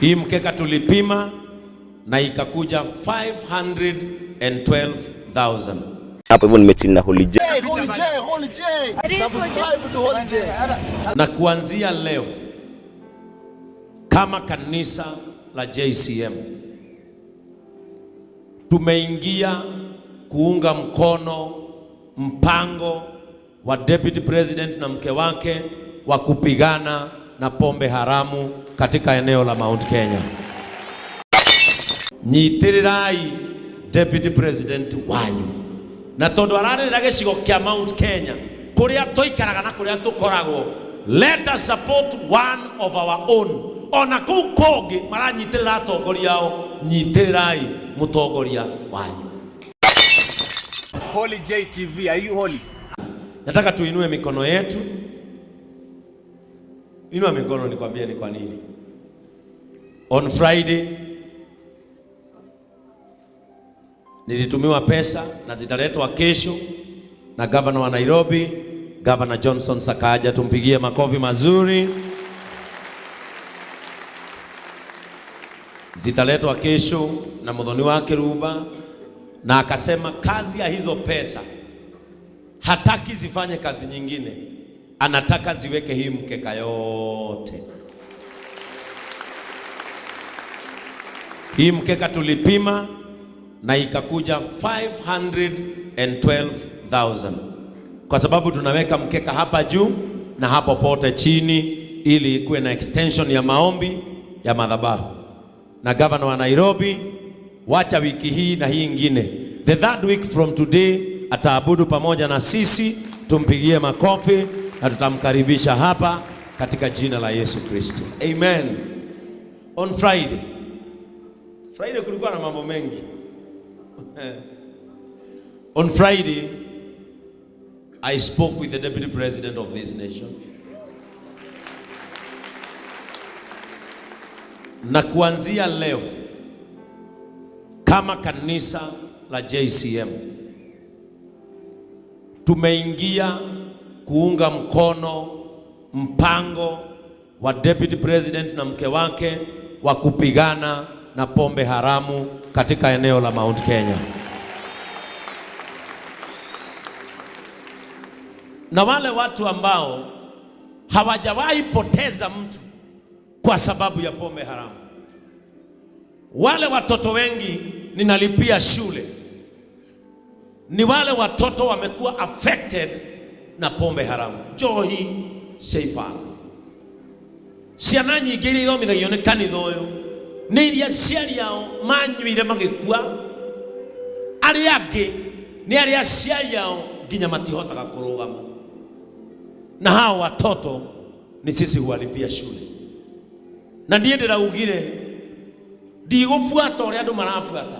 Hii mkeka tulipima na ikakuja 512,000. Hapo hivyo nimechill na Holy J. Holy J, Holy J. Subscribe to Holy J. Na kuanzia leo kama kanisa la JCM tumeingia kuunga mkono mpango wa Deputy President na mke wake wa kupigana na pombe haramu katika eneo la Mount Kenya. Nyitirirai Deputy President wanyu na tondu ararĩrĩra gĩcigo kĩa Mount Kenya kũrĩa tũikaraga na kũrĩa tũkoragwo, let us support one of our own. Ona kũu kũngĩ maranyitĩrĩra atongoria ao, nyitĩrĩrai mũtongoria wanyu. Holy J TV, are you holy? Nataka tuinue mikono yetu. Inua mikono nikwambie ni kwa nini. On Friday nilitumiwa pesa na zitaletwa kesho na gavana wa Nairobi, Governor Johnson Sakaja. Tumpigie makofi mazuri. Zitaletwa kesho na muthoni wake Ruba, na akasema kazi ya hizo pesa hataki zifanye kazi nyingine, anataka ziweke hii mkeka yote. Hii mkeka tulipima na ikakuja 512,000 kwa sababu tunaweka mkeka hapa juu na hapo pote chini, ili ikuwe na extension ya maombi ya madhabahu. Na gavana wa Nairobi, wacha wiki hii na hii ingine, the third week from today ataabudu pamoja na sisi. Tumpigie makofi na tutamkaribisha hapa katika jina la Yesu Kristo, amen. On Friday, Friday kulikuwa na mambo mengi. On Friday, I spoke with the deputy president of this nation. Na kuanzia leo kama kanisa la JCM tumeingia kuunga mkono mpango wa deputy president na mke wake wa kupigana na pombe haramu katika eneo la Mount Kenya. Na wale watu ambao hawajawahi poteza mtu kwa sababu ya pombe haramu, wale watoto wengi ninalipia shule, ni wale watoto wamekuwa affected na pombe haramu, njohi cia ibango. Ciana nyingĩ iria ithomithagio nĩ kanitha ũyũ nĩ iria aciari ao manyuire magĩkua, arĩa angĩ nĩ arĩa aciari ao nginya matihotaga kũrũgama, na hao watoto ni sisi huwalipia shule. Na niĩ ndĩraugire ndigũbuata ũrĩa andũ marabuata,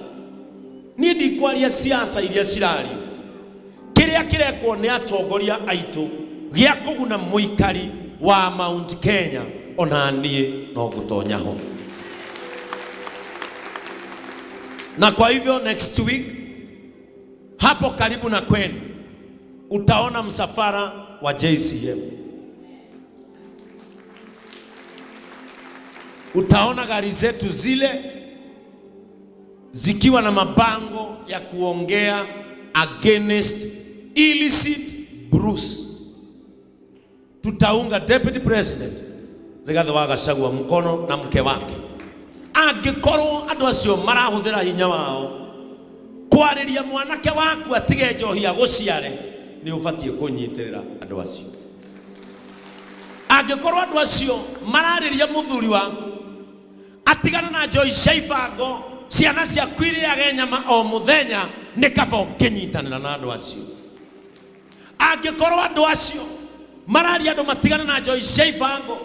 niĩ ndikwaria siasa iria cirario. Kĩrĩa kĩrekwo nĩ atongoria aitũ gĩa kũguna mũikari wa Mount Kenya, ona niĩ no ngũtonya ho. Na kwa hivyo next week hapo karibu na kwenu utaona msafara wa JCM, utaona gari zetu zile zikiwa na mabango ya kuongea against illicit brews. Tutaunga Deputy President Rigathi wa Gachagua mkono na mke wake, angĩkorwo andũ acio marahũthĩra hinya wao kwarĩria mwanake waku atige njohi agũciare, nĩ ũbatiĩ kũnyitĩrĩra andũ acio. Angĩkorwo andũ acio mararĩria mũthuri waku atigane na njohi cia ibango, ciana ciaku irĩage nyama o mũthenya, nĩ kaba ũngĩnyitanĩra na andũ acio. Angĩkorwo andũ acio mararia andũ matigane na njohi cia ibango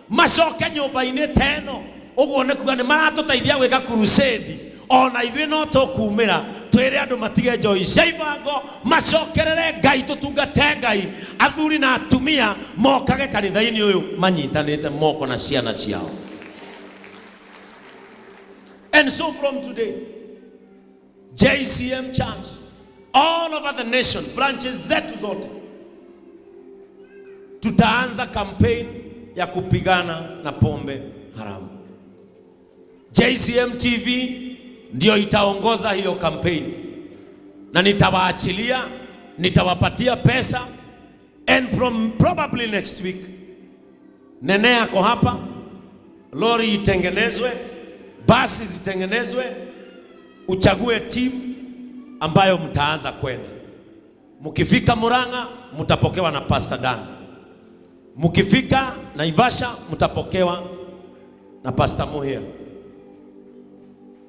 macoke nyũmba-inĩ ta ĩno, ũguo nĩ kuga nĩ maratũteithia gwĩka crusade, ona ithuĩ no tũkumĩra twĩre andũ matige njohi cia ibango, macokerere Ngai, tũtungate Ngai, athuri na atumia mokage kanitha-inĩ ũyũ manyitanĩte moko na ciana ciao. And so from today, JCM Church all over the nation, branches zetu zote, tutaanza campaign ya kupigana na pombe haramu. JCM TV ndio itaongoza hiyo kampeni, na nitawaachilia, nitawapatia pesa, and from probably next week Nene ako hapa, lori itengenezwe, basi zitengenezwe, uchague timu ambayo mtaanza kwenda. Mkifika Murang'a mtapokewa na Pastor Dan, mkifika Naivasha mtapokewa na Pastor Muhia,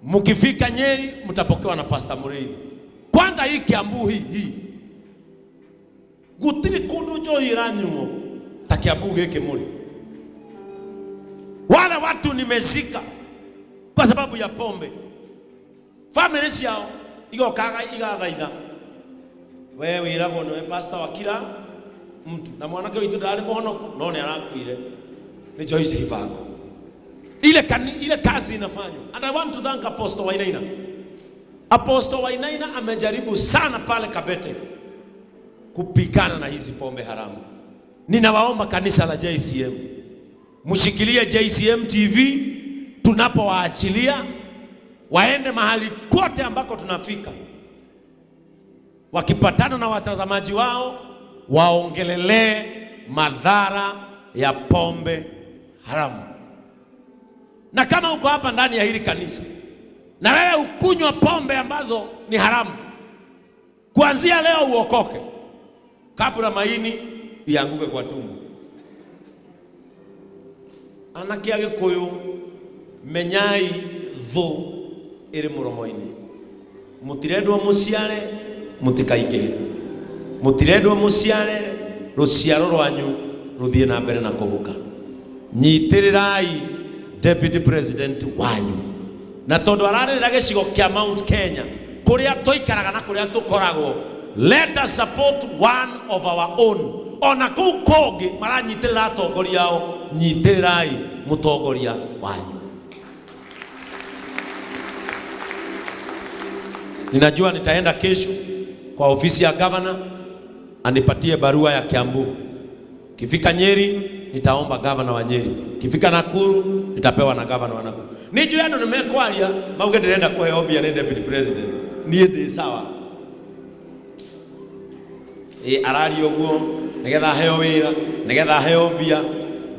mkifika Nyeri mtapokewa na Pastor Muriithi. Kwanza hii Kiambu hii gutiri kundu njohi iranyuo ta Kiambu giki muri. Wale watu nimezika kwa sababu ya pombe, family ciao igokaga igathaitha, we wiragwo niwe pastor wa kila mtu, na mwanake witu ndarĩ mũhonoku no nĩ arakuire nĩ njohi cia ibango. Ile kazi inafanywa, and I want to thank Apostle Wainaina. Apostle Wainaina amejaribu sana pale Kabete kupigana na hizi pombe haramu. Ninawaomba kanisa la JCM mshikilie JCM TV tunapowaachilia waende mahali kote ambako tunafika, wakipatana na watazamaji wao waongelelee madhara ya pombe haramu. Na kama uko hapa ndani ya hili kanisa na wewe ukunywa pombe ambazo ni haramu, kuanzia leo uokoke kabla maini ianguke kwa tumbo. Anake a Gikuyu, menyai thu iri muromo-ini, mutirendwo muciare mutikaingihe, mutirendwo muciare ruciaro rwanyu ruthie na mbere na kuhuka. Nyitirirai deputy president wanyu, na tondu ararĩrĩra gĩcigo kĩa Mount Kenya kũrĩa tũikaraga na kũrĩa tũkoragwo, let us support one of our own. Ona kũu kũngĩ maranyitĩrĩra atongoria ao, nyitĩrĩrai mũtongoria wanyu. Ninajua nitaenda kesho kwa ofisi ya governor anipatie barua ya Kiambu. Kifika Nyeri nitaomba governor wa Nyeri. Kifika Nakuru nitapewa na governor wa Nakuru. Nijui andu nimekwaria mauge ndirenda kuheo mbia ni deputy president. Niĩ ndĩ sawa. Ĩ araria ũguo nigetha aheo wĩra, nigetha aheo mbia.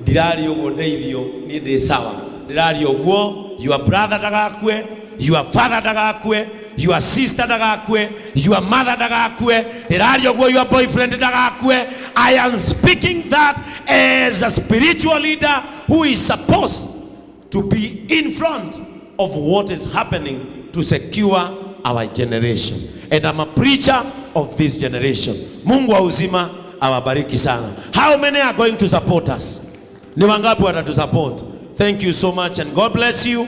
Ndiraria ũguo ndeithio, niĩ ndĩ sawa. Ndiraria ũguo your brother ndagakue, your father ndagakue, your sister ndagakue, your mother ndagakue. Ndiraria ũguo your boyfriend ndagakue. I am speaking that as a spiritual leader who is supposed to be in front of what is happening to secure our generation. And I'm a preacher of this generation. Mungu wa uzima awabariki sana. How many are going to support us? Ni wangapi watatusupport? Thank you so much and God bless you.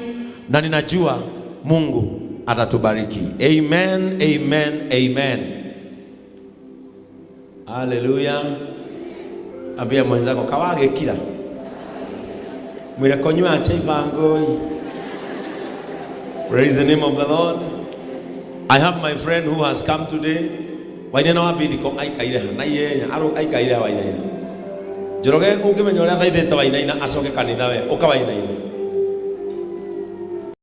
Na ninajua Mungu atatubariki. Amen, amen, amen. Hallelujah. Ambia mwenzako kawage kila. Mwire konywa acha ibango. Praise the name of the Lord. I have my friend who has come today. Wainaina wa bidiko aikaire ha na ihenya aru aikaire Wainaina. Njoroge ungimenya uria thaithite Wainaina acoke kanitha we uka Wainaina.